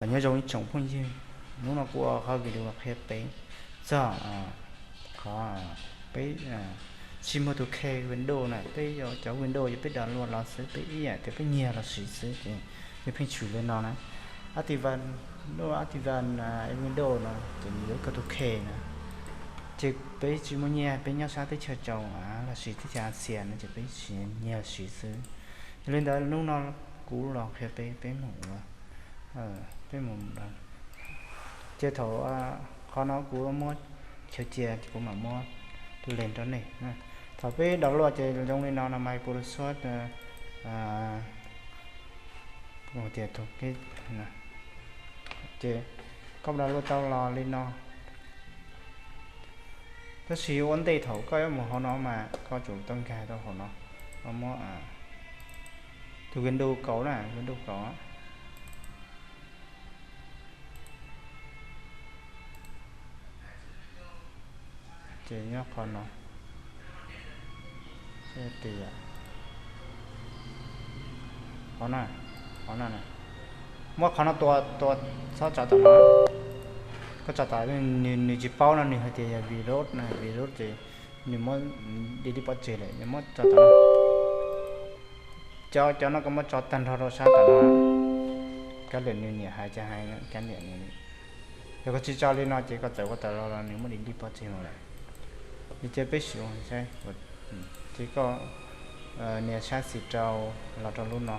Nyob zoo ib tsoom phooj ywg, hnub no kuv ua qhov video los qhia peb txog qhov peb tsis muaj tus khe Windows na, peb yuav cov Windows yog peb download los xwb, peb ib yam tias peb nyiag los siv xwb ces nws pheej tshwm li no na. Active, lub Active Windows no ces nws yuav koj tus khe na. Ces peb tsis muaj nyiaj, peb nyob sab teb chaws tsaus los sis teb chaws Asia no ces peb tsis nyiag los siv xwb. Yog li ntawd hnub no kuv los qhia peb, peb mus ua, peb mus, ces thaum qhov no kuv muab chaw cia, kuv mam muab tus link rau nej. Thaum peb download ces zoo li no no, Microsoft, tias, ces koj download tau los li no. Tab sis ua ntej thaum koj yuav mus hauv no mas koj tsum tau nkag rau hauv no, muab tus Windows kaum na, Windows kaum. Ces nyob qhov no, tias qhov no, qhov no, muab qhov no tua, tua, txhob tso tom no. Koj tso tom, nws tsis paub no, nws hais tias yog virus na, virus ces nws muab delete pov tseg lawm, nws muab tso tom no. Cov, cov no koj muab tso tag nrho rau sab tom no. Kav liam nws nyiam hais cas hais, kav liam nws. Yog koj tsis tso li no ces koj txawm ua tawm los los nws muab delete pov tseg mus lawm. Ces peb sim ua saib, ces koj nias xab xis rau, los rau lub no.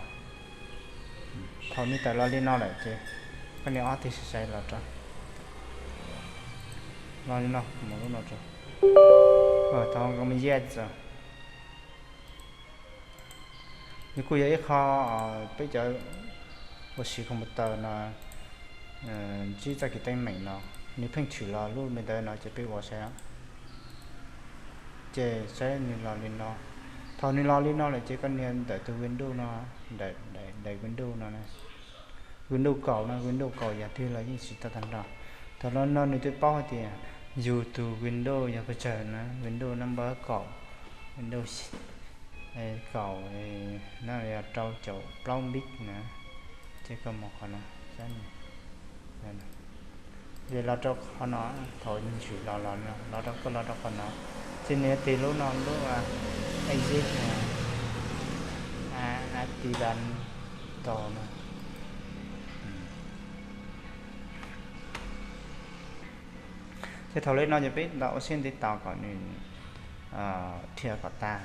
Thaum nws tawm los li no lawm ces koj nias ob tig sai sai los rau, los li no, mus lub no rau. Thaum yes, nws kuj yog ib qho peb cov ua siv computer no ntsib txoj kev teeb meem no, nws pheej tshwm los lub me ntawd no ces peb ua saib. Ces saib nws los li no. Thaum nws los li no lawm ces koj nias ntawm tus Windows no, ntawm, ntawm Windows no, Windows kaum no, Windows kaum yam twg los yeej siv tau tag nrho. Thaum no no nws twb paub hais tias yus tus Windows yog pes tsawg na, Windows number kaum, Windows kaum, no yog rau caum plaub bit na. Ces koj mus qhov no, ces los rau qhov no, thaum nws tshwm los, los, los rau, koj los rau qhov no, ces nws tig lub no, lub exit, active tau no. Ces thaum li no ces peb ntawd ua siab ntev tos kom nws dhia kom tas.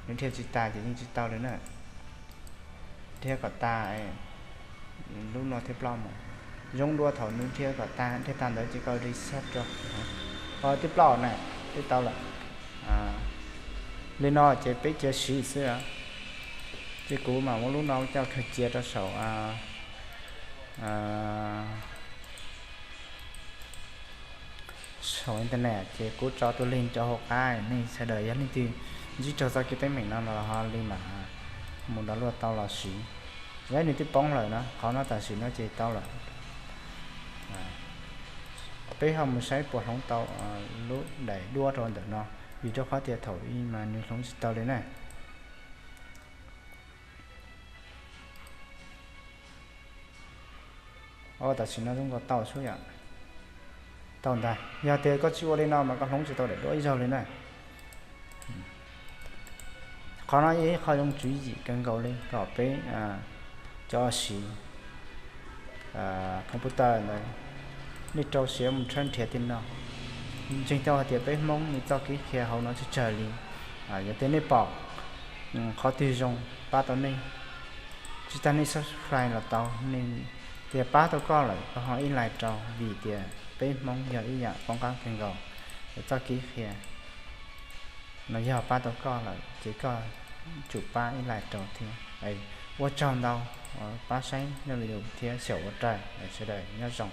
Nws dhia tsis tas ces yeej tsis tau li na. Dhia kom tas, lub no thiaj ploj mus. Zoo dua thaum nws dhia kom tas, dhia tas ntawd ces koj reset rau. Twb ploj na, twb tau lawm. Li no ces peb cia siv xwb. Ces kuv mam muab lub no coj khaws cia rau saum saum internet ces kuv tso tus link rau hauv qab, nej sawv daws yog leej twg ntsib raug txoj kev teeb meem no los ho li mam mus download tau los siv. Yog nws twb poob lawm no, qhov no tam sim no ces tau lawm. Peb ho mus saib puas hloov tau lub daim duab rau ntawm no, vim rau qhov tias thaum ub mas nws hloov tsis tau li na. Tam sim no zoo nkaus tau xwb yom. Tau ntag, yog tias koj tsis ua li no mas koj hloov tsis tau daim duab ib zaug li na. Qhov no yog ib qho zoo tswv yim kawg nkaus li kom peb cov siv computer ntawd, nej rau siab mus tshawb nrhiav tej no. Ntseeg tau hais tias peb Hmoob nws txoj kev qhia hauv no tsawg tsawg li. Yog tias nej pom qhov twg zoo pab tau nej, tsis tas nej subscribe los tau, nej tias pab tau koj lawm koj ho ib like rau, vim tias peb Hmoob yog ib yam poob qab kawg nkaus. Txoj kev qhia no yog pab tau koj lawm ces koj tsum pab ib like rau thiab. Ua tsaug ntau, pab saib lub video thiab xyaum ua raws, sawv daws nyob zoo.